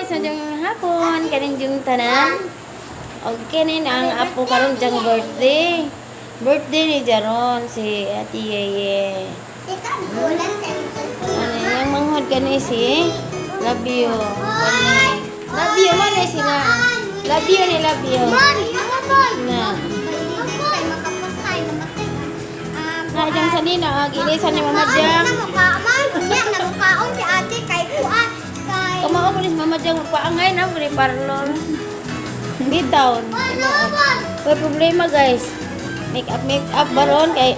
Guys, maayong hapon kaninyong tanan. Og kinin ang apo karon diyang birthday. Birthday ni Jaron si Ate Yeye. Ano yung manghod kani si Love you. Kani. Love you man eh sila. Love you ni love you. Na. Na diyang sanina ah, gilisan ni Mama Jang. Namukaon si ate kay kuan kay Kamao ko ni si Mama Jang magpaangay na mo ni parlor. Bitaw. May problema, guys. Make up, make up baron kay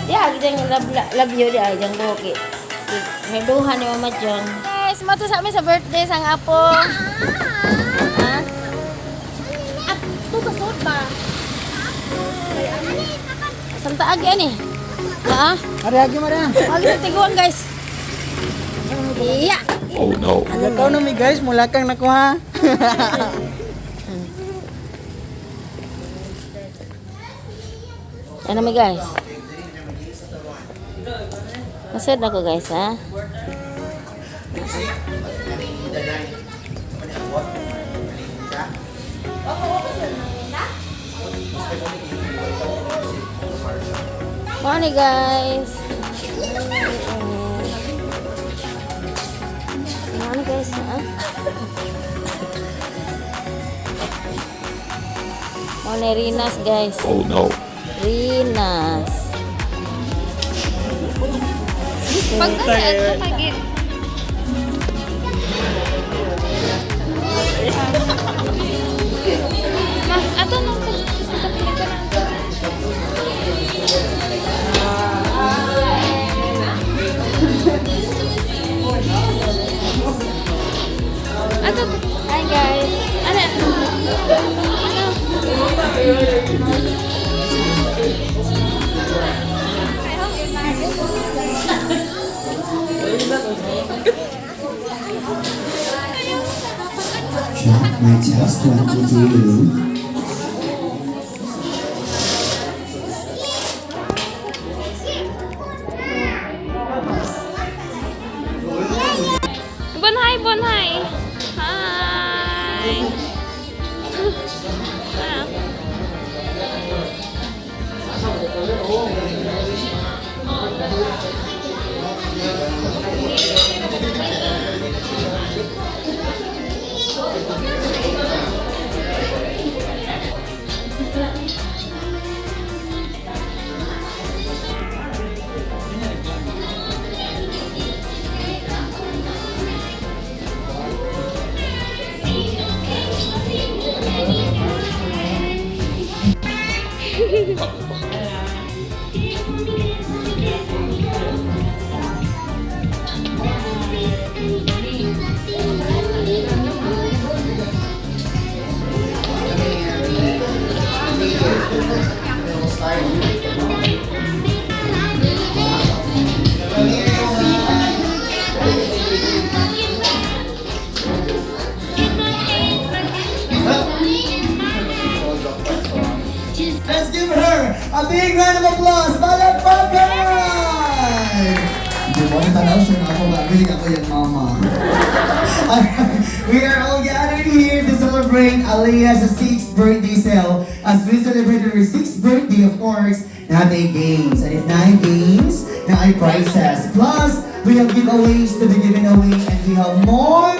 di agi diyang love, love you di ay diyang buki. Herduhan ni Mama Jang. Guys, mato sa amin sa birthday sang apo. Ha? At to sa sud ba? Samta agi ani. Ha? Ari agi mara. Agi sa tiguan, guys. Iya. Oh no. Lakaw na mi, guys, mula kang nakuha. Ano mi, guys? Masud ako, guys, ha? Morning, guys. Morning, guys, ha? Morning Rinas, guys. Oh no. Rinas. Pag ito pagit. Mas ato nung sa ka na. Ato. Hi, guys. Ano? Ano? Check my test one two three. Bon, hi, bon, hi. Hi. Ah. Let's give her a big round of applause. Palakpakan! Hindi mo tanaw siya na ako ba? Galing ako yan, mama. We are all gathered here to celebrate Aliyah's sixth birthday sale. As we celebrate her sixth birthday, of course, naa tay games. And if naa games, naay prizes. Plus, we have giveaways to be given away and we have more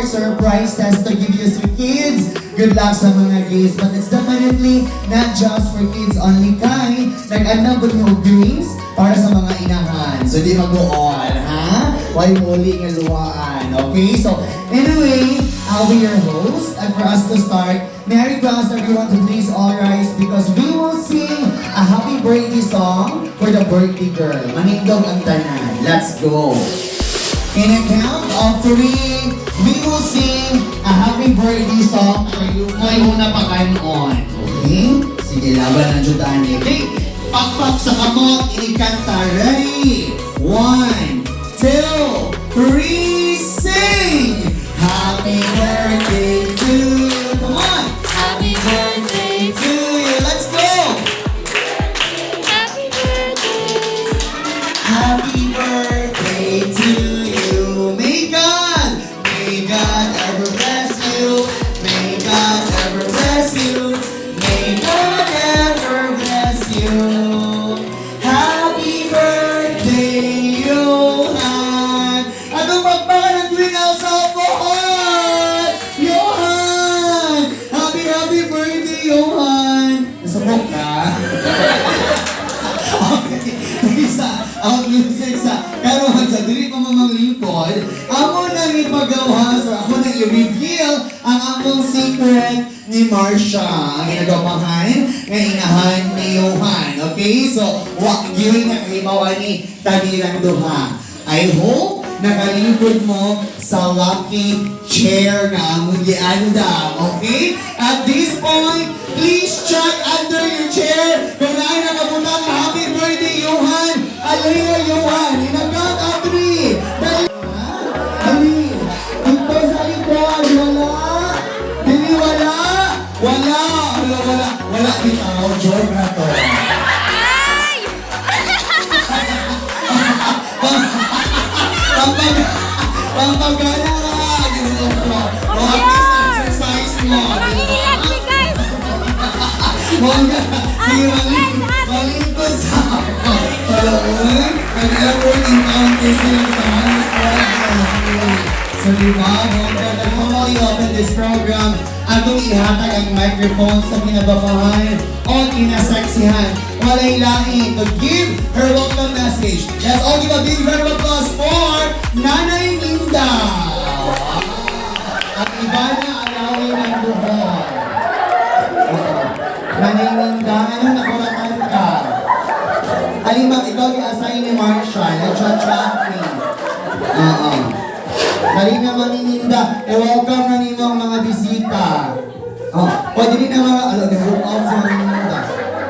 surprises to give you sa kids. Good luck sa mga games. But it's definitely not just for kids only kay. Nag-andam po niyo games para sa mga inahan. So, di mag-on, ha? Why muli nga luwaan? Okay? So, anyway, I'll be your host. And for us to start, may I request everyone to please all rise because we will sing a happy birthday song for the birthday girl. Manindog ang tanan. Let's go. In a count of three, we will sing a happy birthday song for you. May una pa kanon. Okay? Sige, laban ang jutaan. Okay? Pakpak sa kamot, inikanta. Ready? One, two, three, sing! Happy birthday to you. Come on! Happy birthday to you. Let's go! Happy birthday. Happy birthday to you. May God ever music sa karon sa dili pa mamang lingkod, amo nang ipagawas or ako nang i-reveal ang among secret ni Marsha. Ang ginagawahan nga inahan ni Johan. Okay? So, wa gyud na kahibaw ani kami duha. I hope nakalingkod mo sa lucky chair nga among giandam. Okay? At this point, please check under your chair kung naay nakabutang ang happy birthday, Johan! Alea Johan! In a count of three! Dali! Dali! Dito sa likod! Wala! Dili wala! Wala! Wala! Wala! Wala bitaw! Joke na to. Pampag... Pampagana ka! Ginoo ko. O, at least exercise mo. Mangingilag mi, guys. Bongga! Sige, malingkod sa ako. Hello, and everyone encounters sila sa highest level. So, di ba? Bongga, nag-formally open this program. Atong ihatag ang microphone sa kinababahan o kinasaksihan. Walay lain to give her welcome message. Let's all give a big round of applause for Nanay Minda! Ang iba na alawin ng buhok. Oo. Nanay Minda, ano nakuratan ka? Alimang, ikaw i-assign ni Marshall, nag-chat-chat ni. Oo. Dali na, Mami Minda, i-welcome na nimo ang mga bisita. Oh, pwede din na mga, ano, ni-hook out si Mami Minda.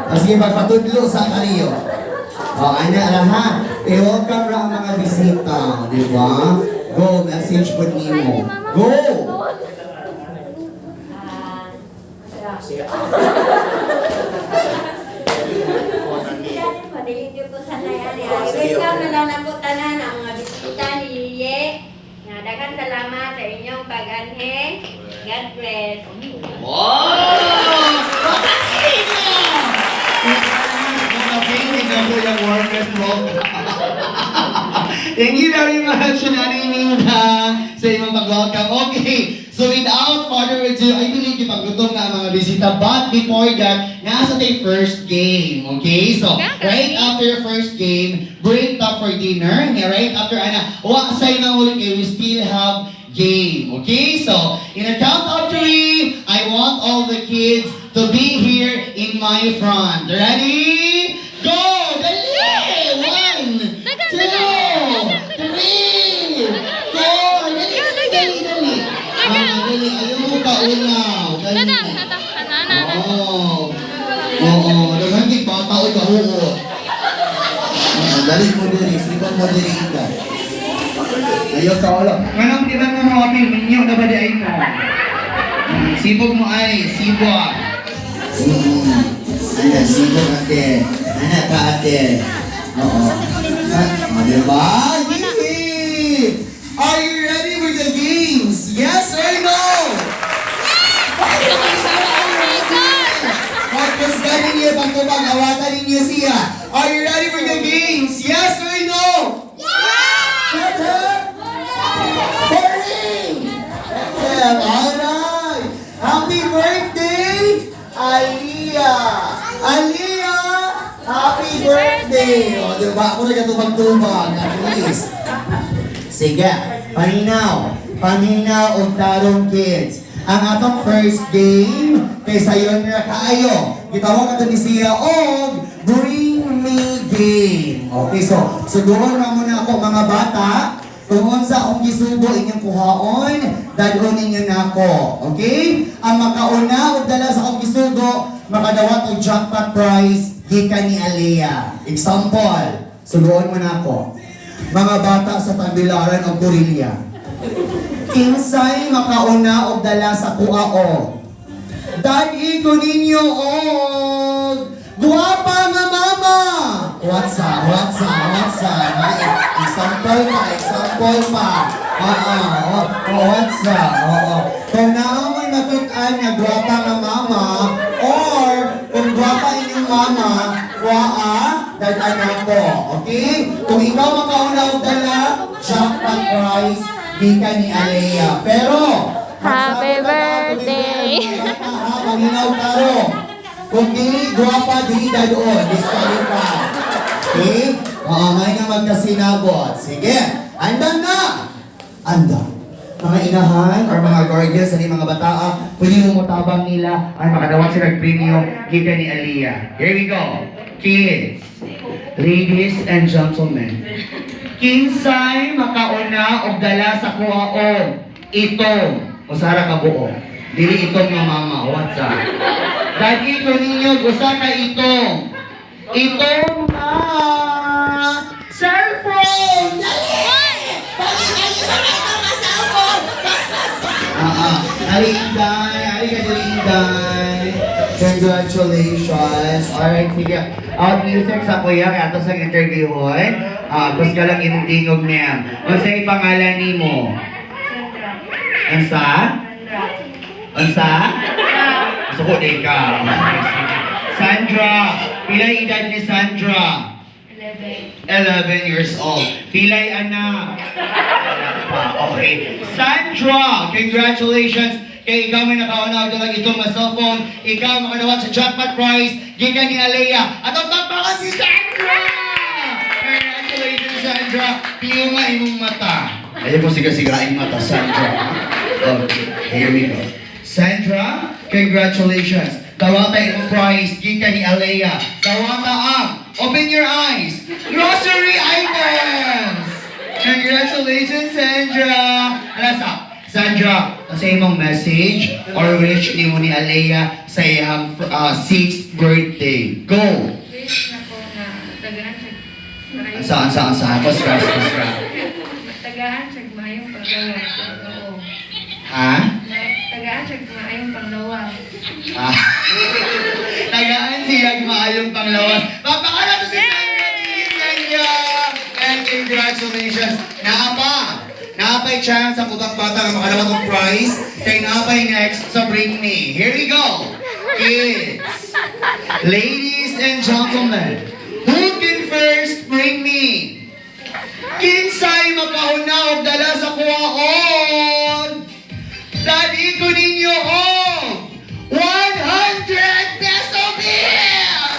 Ah, sige, pagpatudlo sa kariyo. Oh, ana, alaha. I-welcome ra ang mga bisita, di ba? Go, message po nimo. Go! Welcome na lang na po tanan ang mga bisita ni Liye. Nga daghan salamat sa inyong pag-anhe. God bless. Wow! Makapinig na po yung warmest welcome. Thank you very much, Nanay Minda, sa imong pag-welcome. Okay, so without further ado, I believe ipaglutom na ang mga bisita. But before that, nasa tayo first game. Okay, so right after your first game, break up for dinner. And right after, ana, wa sa imong ulit kay we still have game. Okay, so in a count of three, I want all the kids to be here in my front. Ready? Go! Dali! One, two, three, four. Dali, dali, dali, dali. Ah, dali. Ayaw mo kaunaw. Dali. Oo. Oo. Daghan kay bata oy kahuot. Ah, dali mo diri, sigon mo diri ka. Ayaw ka ulo. Manong di ba mo hotel, minyo na ba di ay mo? Sibog mo ay, sibog. Ana, sibog ate. Ana ka ate. Oo. Ah, di ba? Yee! Are you ready for the games? Yes or no? Pagpus ka ninyo, pagtubag, awatan ninyo siya. Are you ready for the games? Yes or no? Yes! Hooray! Yeah, alright! Happy birthday, Aliyah! Aliyah! Happy birthday! O, diba? Ako nagkatubag-tubag, at least. Sige, paminaw. Paminaw og tarong, kids. Ang atong first game, kay sayon ra kaayo. Gitawag ato ni siya og Bring Me Game. Okay, so suguron ra muna ako, mga bata. Kung unsa akong gisugo inyong kuhaon, dadon ninyo nako. Okay? Ang makauna og dala sa akong gisugo, makadawat og jackpot prize gikan ni Alea. Example, suguon mo nako. Mga bata sa Tagbilaran o Korelia. Kinsay makauna og dala sa kuao, dad-i ko ninyo og guwapa nga mama. What's up? What's up? What's up? Example pa, example pa. Oo, oh, what's up? Oo. Kung naa mo'y makit-an nga guwapa nga mama or kung guwapa inyong mama, kuaa, dad-an ako. Okay? Kung ikaw makauna og dala, jackpot prize gikan ni Alea. Pero, Happy birthday. Paminaw karo. Kung dili guwapa, dili dadon. Disqualify. Okay? Oo, may nga magkasinabot. Sige, andam na! Andam. Mga inahan or mga guardians ani mga bataa, pwede mo mutabang nila ay makadawat sila premyo gikan ni Aliyah. Here we go. Kids, ladies and gentlemen, kinsay makauna og dala sa kuhaon itong usara ka buo. Dili itong nga mama, what's up? Dagi ko ninyo usa ka itong itong cellphone. Dali! Ah, ah. Ali Inday, Ali ka dali, Inday. Congratulations. Alright, sige. Out music sa kuya, kaya ato sa interviewon. Ah, ka lang imong tingog, ma'am. Unsay pangalan nimo? Unsa? Unsa? Gusto ko din ka. Sandra. Pila edad ni Sandra? 11 years old. Pilay anak? Wala pa. Okay. Sandra, congratulations! Kay ikaw may nakauna og dalag itong mga cellphone. Ikaw makadawat sa jackpot prize gikan ni Alea. At ang palakpakan si Sandra! Congratulations, Sandra! Piyo nga imong mata. Ayaw ko siga-sigaing mata, Sandra. Okay, here we go. Sandra, congratulations. Dawata imong prize gikan ni Alea. Dawata ang, open your eyes, grocery items! Congratulations, Sandra! Alasa, Sandra, sa imong message or wish nimo ni Alea sa iyang sixth birthday. Go! Wish na ko na tagaan siya maayong Asa, asa, asa. Kusra, kusra. Tagaan siya maayong panglawas sa Ginoo. Ha? Tagaan siya maayong panglawas. Ah. Tagaan siya maayong panglawas. Papakala to si Sandra! Sandra! And congratulations! Naapa! Naapay chance ang ubang bata nga makadawat og prize kay naapay next sa Bring Me. Here we go! Kids! Ladies and gentlemen, who can first bring me? Kinsay makauna og dala sa kuwaon? Dali ko ninyo og 100 peso bill!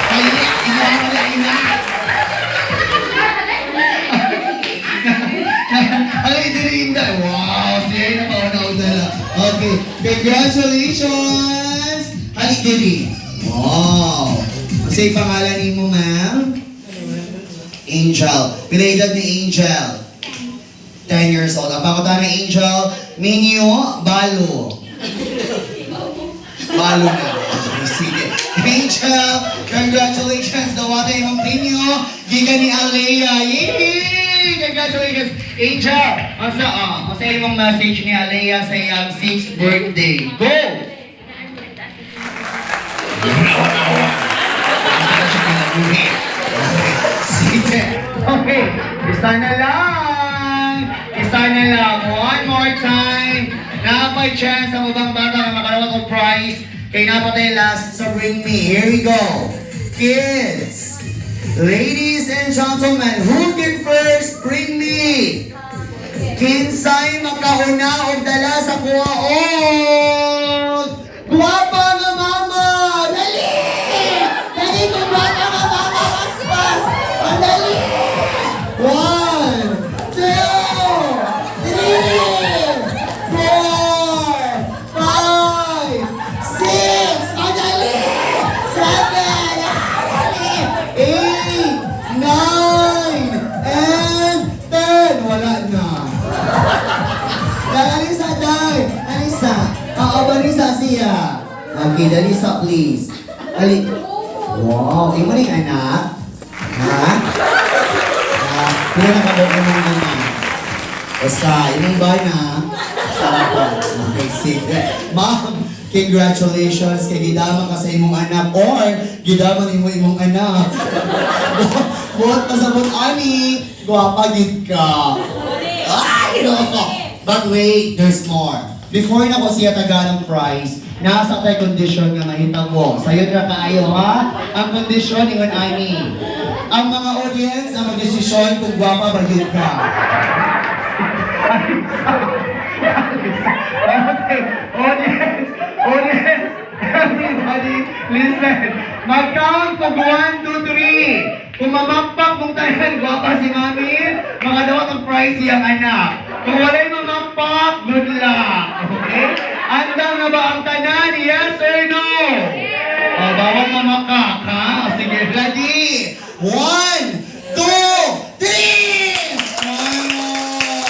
Ay, ina, ina, ina. Ay, diri inday. Wow, siya yung nakauna og dala. Okay, congratulations! Ay, diri. Wow. Kasi pangalan nimo, ma'am? Angel. Pila edad ni Angel? 10 years old. Ang pangutan ni Angel, Minyo Balo. Balo na. Okay, sige. Angel, congratulations. Dawata imong premyo. Gikan ni Alea. Yay! Congratulations. Angel, asa ah, asa imong message ni Alea sa iyang 6th birthday? Go! Wala, wala. Asa na siya kinabuhi? Okay. Sige. Okay. Isa na lang. Isa na lang. One more time. Napay chance ang ubang bata nga makadawat og prize. Kay napatay last sa Bring Me. Here we go. Kids, ladies and gentlemen, who can first bring me? Kinsay makauna og dala sa kuwaon? Guwapa nga mama! Dali! Dali kung guwapa nga mama! Paspas! Dali! One, two, three, four, five, six, madali! Seven, dali! 8, 9, and 10. Wala na. Dali sa day. Alisa. Oo, Barisa siya. Okay, dali sa, please. Ali. Wow, imo ni anak? Ha? Ah, pila na kabuok imong anak? Basta, imong ba na? Sarap. Okay, sige. Ma'am, congratulations kay gidama ka sa imong anak or gidama nimo imong anak. Buot pasabot ani, gwapa gid ka. Ay, no. But wait, there's more. Before na ko siya tagaan ng prize, nasa tay condition nga mahitabo. Sayon ra kaayo ha. Ang kondisyon ingon ani. Ang mga audience ang magdesisyon kung gwapa ba gyud ka. Okay, audience, audience, everybody, listen. Mag-count kung 1, 2, 3. Kung mamakpak mong tanan, gwapa si mami, makadawat ang prize siyang anak. Kung walay mamakpak, good luck. Okay? Andam na ba ang tanan? Yes or no? O, bawal mamakak, ha? O, sige, ready? 1, 2, 3! Oh,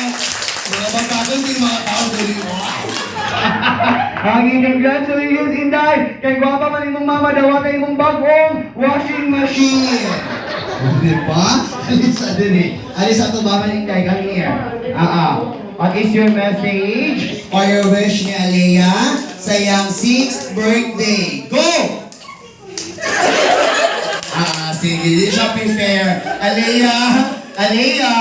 mga batagon, hindi mga tao dali. Hangin, congratulations, Inday! Kay gwapa man imong mama, dawata imong bagong washing machine. Di ba? Alis sa dun eh. Alis sa mama ni Inday, come here. Ah, ah. What is your message or your wish ni Alea sa iyang 6th birthday? Go! Ah, sige, di siya prepare. Alea, Alea,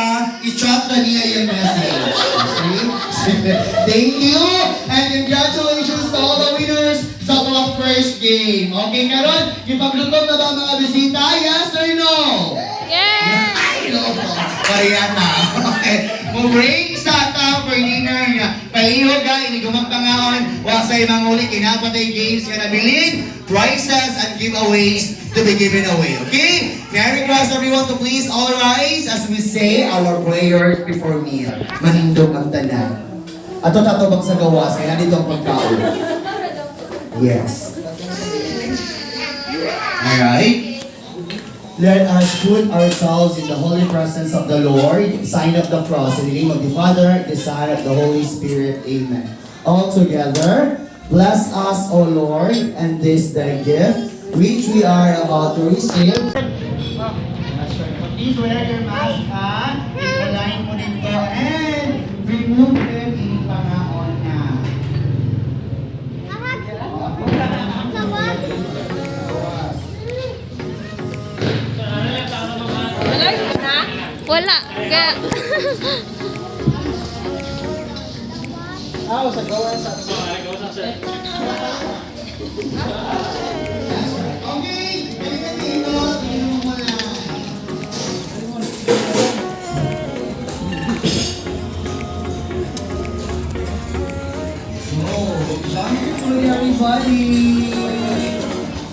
i-chat na niya yung message. Okay? Thank you and congratulations to all the winners sa atong first game. Okay, karon, ipaglutom na ba ang mga bisita? Yes or no? Yes! Ay, loko. Parehata. Okay. Mo-break sa ta for dinner nga. Palihog ka, inigumang pangaon. Wa sa imang uli, kinapatay games nga nabilin, prizes and giveaways to be given away. Okay? May I request everyone to please all rise as we say our prayers before meal. Manindog ang tanan. Ato tatubag sa gawas, kaya nandito ang pagkaon. Yes. Alright. Let us put ourselves in the holy presence of the Lord, sign of the cross, in the name of the Father, the Son, of the Holy Spirit. Amen. All together, bless us, O Lord, and this thy gift, which we are about to receive. Please wear your mask, ha? Ipalain mo dito and remove them in pangaon na. Wala. Kaya... Ah, sa gawas. Okay, halika dito. Tingnan mo muna. So, jump food, everybody!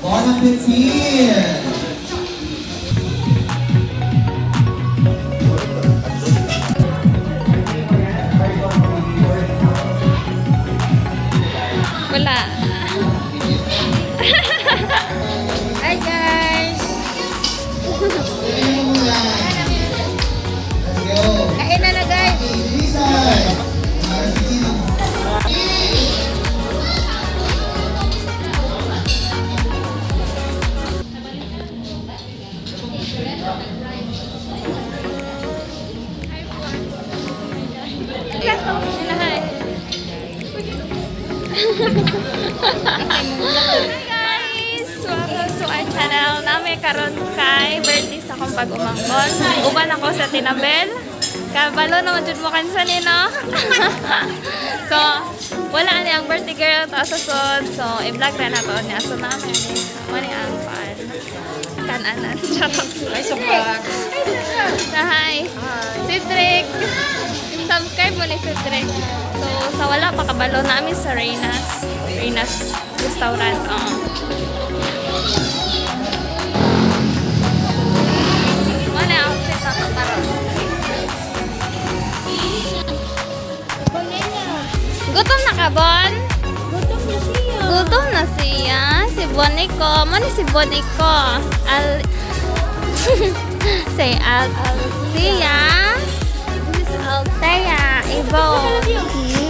Bon appetit! Wala. Hi guys! Tingnan mo muna. Let's go! Kain na na guys! Lisa! Para si Gino. Hi guys! Welcome to our channel. Nami karon kay birthday sa akong pag-umangkon. Uban ako sa Tinabel. Kabalo naman jud mo kansa ni no. So, wala ni ang birthday girl ta sa sod. So, i-vlog ra na to niya. So, nami ni mo ni ang pan. Kananan. Charot. Ay, sukat! Hi. Cedric. Subscribe mo ni Cedric. So, sa wala pa kabalo namin sa Reynas. Reynas Restaurant. Oo. Wala outfit ako karon. Gutom na ka, Bon? Gutom na siya! Gutom na siya. Si Bonico. Mo ni si Bonico. Al... Say Al Althea. This is Althea. Ibo.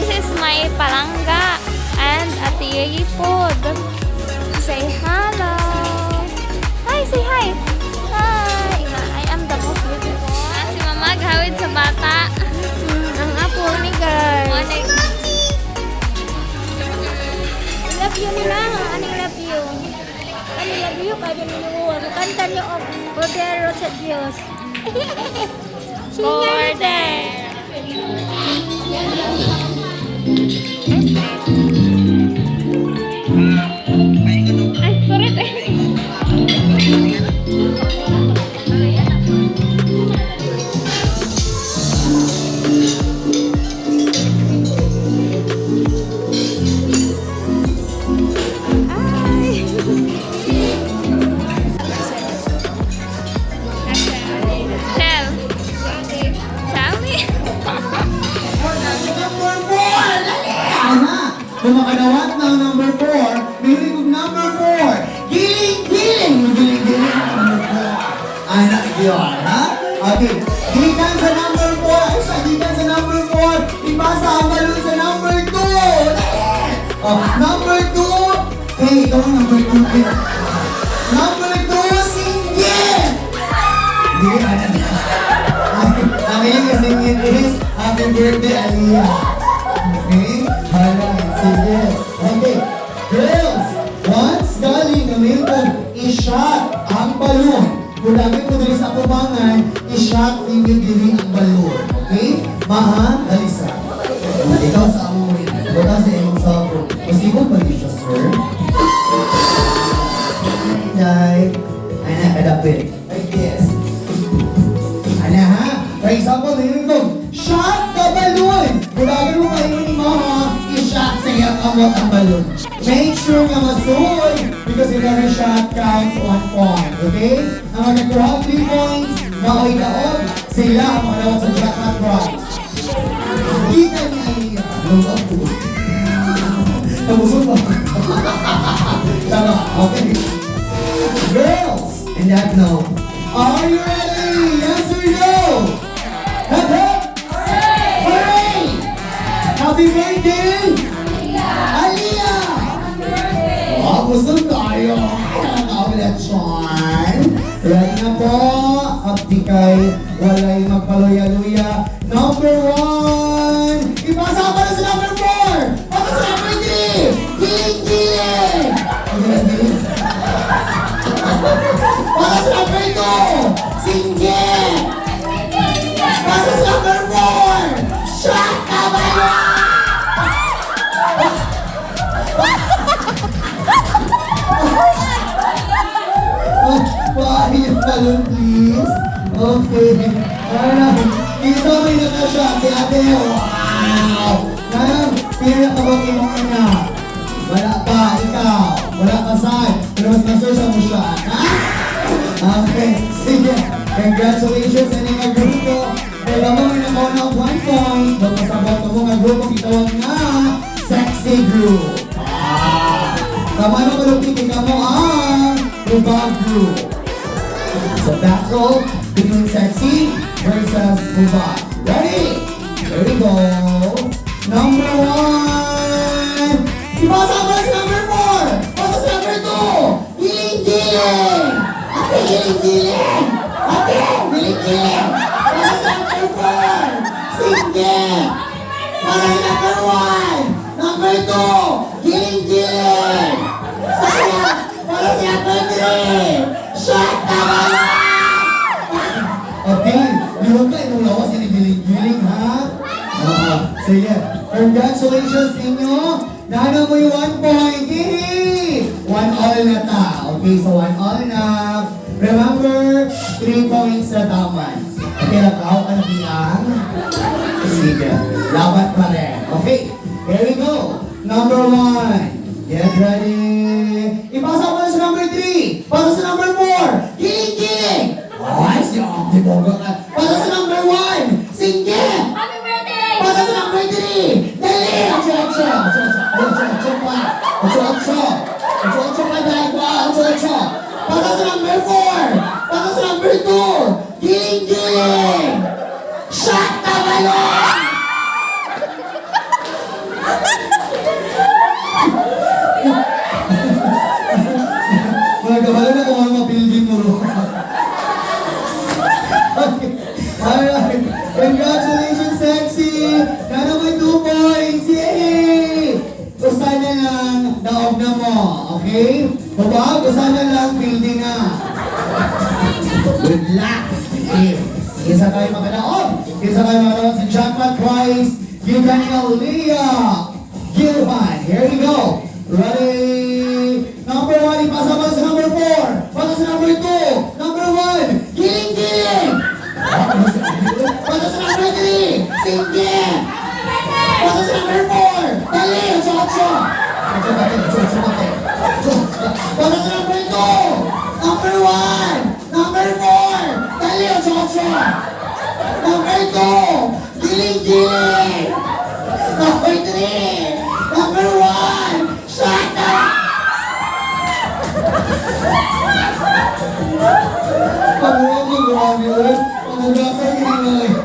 This is my palangga. And Ate food. Say hello. Hi, say hi. Hi. I am the most beautiful. Ah, si Mama gawid sa bata. Ang apo ni guys! Monik. I love you nila! Anong love you? Ano love you? Kaya ninyo Kanta niyo og Cordero sa Diyos. Singer Border. Ay, sorry. Ay. Kung makadawat na ang number 4, meaning kung number 4, giling-giling, giling-giling ang number 4. Anak yun, ha? Okay. Gikan sa number 4, ay sa gikan sa number 4, ipasa ang balon sa number 2. Oh, number 2, hey, ikaw ang number 2. Number 2, singgit! Hindi, ano. Ang iyong kasingit is, "Happy birthday, Aliyah." Okay? Alright, sige. Okay. Girls, once galing kami kung i-shot ang balon. Kung dami ko diri sa kubangan, i-shot ninyo diri ang balon. Okay? Maha, Alisa. Ikaw sa amoy. Ikaw sa imong cellphone. Posible ba yun siya, sir? Day. Ay na, kadapit. Like this. Ana ha? For example, yun ko, shot the balloon! Kung bago mo kayo ni mama, i-shot sa iyang kamot ang balloon. Make sure nga masun because if every shot counts 1 point. Okay? Ang magkakuha 3 points, maoy daog, sila ang makadawat sa jackpot prize. Kita ni Aliyah. Lungkap ko. Nabusog pa. Tama, okay. Girls, in that note, are you ready? Yes or no? Hip hip! Hooray! Happy birthday! Aliyah! Oh, busog tayo! Nakaka-lechon! Ready na po? Abdi kay walay magpaluya-luya. Number 1! Ipasa ka na sa number 4! Pasa sa number 3! Giling-giling! Giling-giling. Pasa sa number 2! Sige! Pasa sa number 4! Shot na ba yun? Oh, yung balloon, please. Okay. Alright. Isa may nakashot si ate. Wow! Ngayon, pila ka bang imong anak? Wala pa, ikaw. Wala pa saan. Pero mas masosya mo siya, ha? Okay, sige. Congratulations sa inyong grupo. Kaya mo may nakuha ng 1 point. Magpasabot ka mo nga grupo gitawag nga Sexy Group. Ah! Tama na malupit ka mo ang Hubag Group. So battle between Sexy versus Hubag. Ready? Here we go. Number 1! Ipasa mo sa number 4! Pasa sa number 2! Giling-giling! Ate, giling-giling! Ate, giling-giling! Pasa sa number 4! Sige! Para sa number 1! Number 2! Giling-giling! Sayang! Para sa number 3! Shot na ba? Okay, liwag ka, imong lawas, giling-giling, ha? Oo, sige. Congratulations ninyo! Nana mo yung 1 point! Yay! 1-all na ta. Okay, so 1-all na. Remember, 3 points na taman. Okay, nakaw ka na biyang? Sige, laban pa rin. Okay, here we go. Number 1. Get ready. Ipasa mo na sa number 3. Pasa sa number 4. Giling-giling. Ay, si Ate Boga ka. Pasa sa number 1. Sige. Happy birthday! Pasa sa number 3. Dali. Otso, otso. Otso, otso. Otso, otso pa. Otso, otso. Otso, otso pa dahil pa. Otso, otso. Pasa sa number 4. Pasa sa number 2. Giling-giling. Shot na balon! Mga kabalo na kung ano mapildin mo ro. Okay. Alright. Congratulations, Sexy! Nana may 2 points! Yay! Usa na lang, daog na mo. Okay? Babag, usa na lang, building na. Good luck! Okay. Isa kayo makadaog. Isa kayo makadaog sa jackpot prize. Gikan ni Leah Gilman. Here we go. Ready? Number 1, ipasa pa sa number 4. Pasa sa number 2. Number 1, giling-giling! Pasa sa number 3, sige! Pasa sa number 4, dali! Otso, otso! Otso, otso, otso, otso, otso. Pasa sa number 2, number 1, number 4, dali! Otso, otso! Number 2, giling-giling! Number 3, number Number 1! Shut up! Pag-uwag yung grabe ulit. Pag-ugasan yung mga.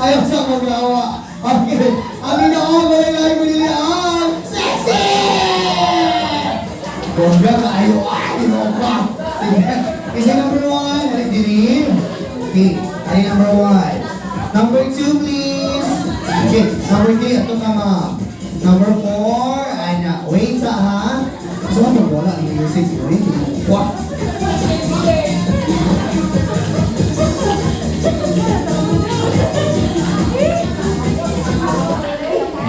Ayaw sa magawa. Okay. Ang inaon, malalahi ko nila ang sexy! Bongga kaayo. Ah, ginoo ka. Sige. Isa number 1. Dali, dili. Okay. Dali number 1. Number 2, please. Okay. Number 3, ito ka, ma'am. Number 4. Ana, wait sa ha. Gusto mo magwala ang music. Wait. Wah.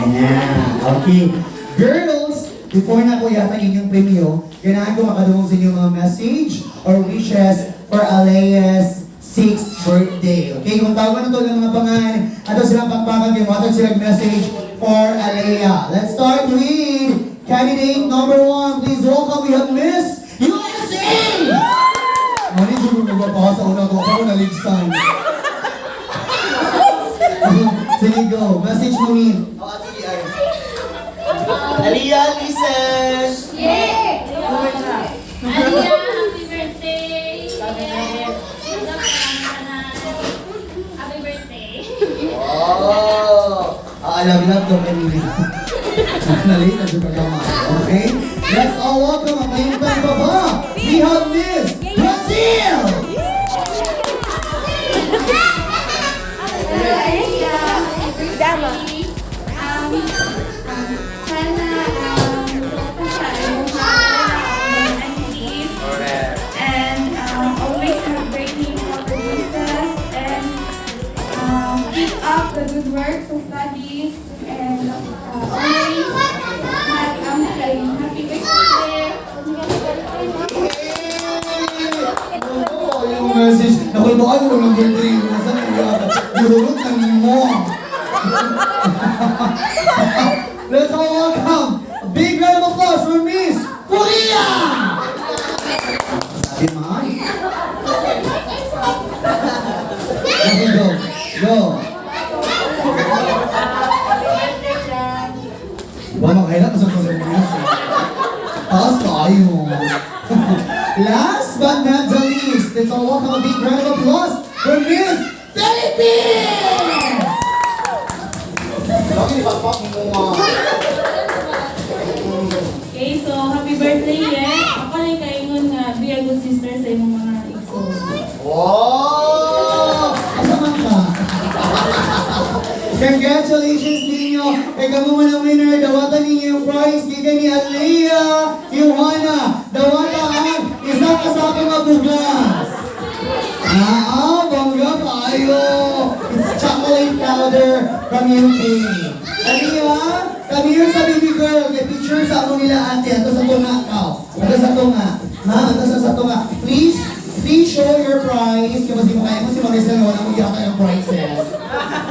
Ayan. Okay. Girls, before na ko yata inyong premyo, ganahan ko makadungog sa inyong mga message or wishes for Alea's 6th birthday. Okay, kung tawag na ito ng mga pangan, ato silang pakpakan, kay water silang message for Alea. Let's start with candidate number 1. Please welcome, we have Miss USA! Mani, dyan mo magpapaha sa una ko. Ako naligsan. Sige, go. Message mo, Min. Oh, ate, ay. Aliyah, listen! Aliyah, happy birthday! Happy birthday! Oh! Ah, love, love daw kanina. Nalate na siya pagkama. Okay? Let's all welcome ang mayintang baba. We have Miss Brazil! Dama. Sana siya and peace and always celebrating all the Jesus and keep up the good work sa studies and always have happy birthday. Oh, yung message. Nakulbaan mo number 3. Nasaan ang yata? Gururot na nimo. Let's all welcome a big round of applause for Miss Korea! Sabi man. Okay, go. Go. Wala kailan kasi ito sa music. Taas kayo. Last but not the least, let's all welcome a big round of applause for Miss Philippines! Bakit ipagpak mo mga? Okay, so happy birthday, yeah. Ako lang kaingon nga be a good sister sa imong mga igsoon. Wow! Asa man ka? Congratulations ninyo! Kay kamo man ang winner, dawatan ninyo yung prize gikan ni Alea Johanna. Dawatan ang isa ka sa akong mabugas. Ah, bongga kayo! It's chocolate powder from UK. Alea, come here sa baby girl. Get picture sa ako nila ate. Ato sa tunga ka. Ato sa tunga. Ma'am, ato sa tunga. Please, please show your prize. Kasi mo kaya mo si Maricel, wala mo yata yung prizes.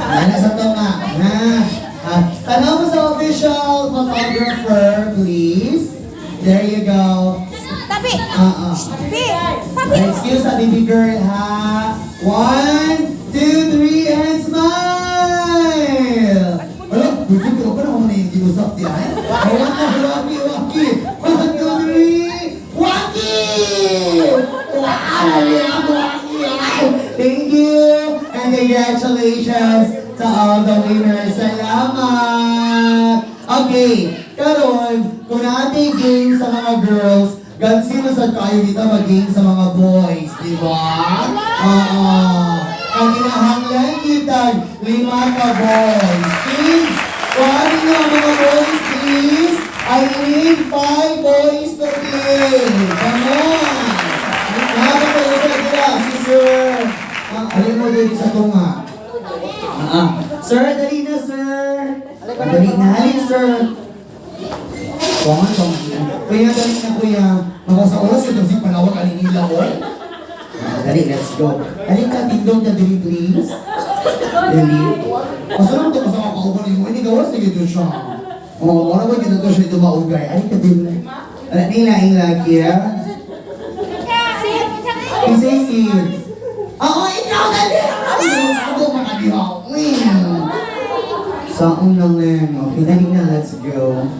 Ana sa tunga. Na. Ah, tanaw mo sa official photographer, please. There you go. Tabi! Ah, ah. Tabi! Tabi! Excuse sa baby girl, ha? 1, 2, 3, and smile! Ano? Pwede ko pa naman na yung ginusap di ay? Wala na, waki, waki! 1, 2, 3, waki! Wow! Waki! Thank you! And congratulations to all the winners. Salamat! Okay, karon kung natin game sa mga girls, gan sino sa kayo dito mag-game sa mga boys, di ba? Oo. Ang kinahanglan kita, lima ka boys. Please, kuhanin niyo ang mga boys, please. I need 5 boys to play. Come on! Nakakatayo sa dila, si Sir. Ah, alin mo dito sa tunga? Ah, sir, dali na, sir. Dali na, halin, sir. Tungan, tungan. Kuya, dali na, kuya. Baka sa oras, ito si panawag alin nila, oh. Ah, dali, let's go. Alin ka, tindog na dali, please. Dali. Asa naman ito sa kakauban mo? Hindi gawas na gito siya. Oo, wala ba gito siya ito maugay? Alin ka din. Alin nila, ila, kaya. Kasi si... Oo, ikaw dali! Ano ako makadiha? Saong na lang. Okay, dali na. Let's go.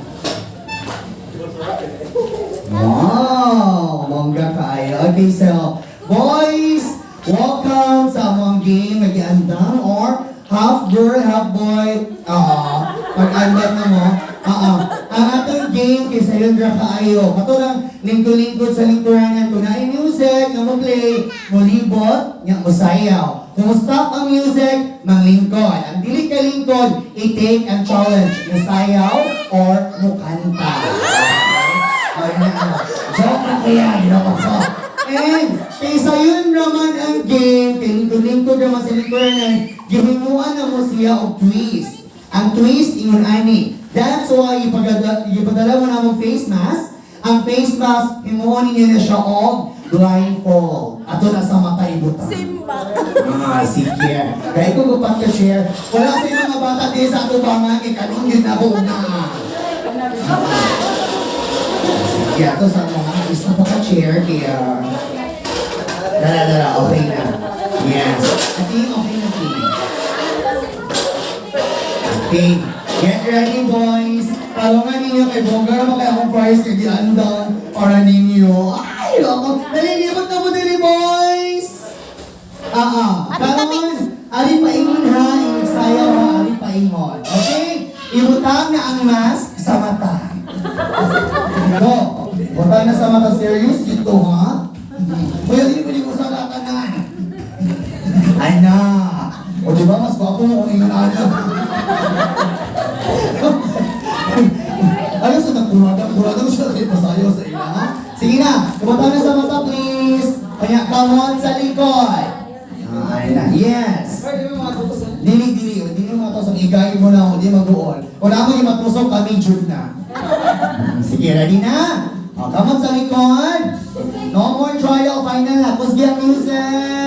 Wow! Bongga kaayo. Okay, so, boys, welcome sa among game. Nag-andam or half girl, half boy. Ah, pag-andam na mo. Oo. Ang atong game kay sayon ra kaayo. Kato lang lingkod-lingkod sa lingkuranan kung naay music nga mo play, mo libot, nya mo sayaw. Kung mo stop ang music, manglingkod. Ang dili ka lingkod, i-take ang challenge. Mo sayaw or mo kanta. Ay, na, ano. Joke na kaya, ginawa ko. And, kaysa yun naman ang game, kay lingkod-lingkod naman sa lingkuranan, gihimuan na mo siya og twist. Ang twist, ingon ani. That's why ipadala mo na mong face mask. Ang face mask, himuon ninyo na siya og blindfold. Ato na sa mata ibutang. Simba. Ah, sige. Kaya ko gupat ka share. Wala sa mga bata din sa ato bangan, kay kanon yun ako una. Sige, ato sa mga isa pa ka chair kaya. Dala, dala, okay na. Yes. Ati, okay na, King. Okay. Get ready, boys. Talungan ninyo kay Bongga naman kay akong prize kay giandang para ninyo. Ay, ako. Nalilibot na mo diri, boys. Ah, ah. Karon, ari paingon ha, inigsayaw ha, ari paingon. Okay? Ibutang na ang mask sa mata. Go. Butang na sa mata. Serious dito, ha? Kuya, hindi pwede ko sa kanan. Ana. O, di ba, mas gwapo mo kung ingon ana. Ayaw sa nagkurada, kurada mo siya kay pasayo sa ila. Ha? Sige na, kumata na sa mata, please. Kanya, come on sa likod. Ah, ayun na. Yes. Dili, dili. O, dili mo matusok. Igay mo na ako, di mag-uol. Wala mo yung matusok, kami jud na. Sige, ready na? O, come on sa likod. No more trial, final na. Kusgi ang music.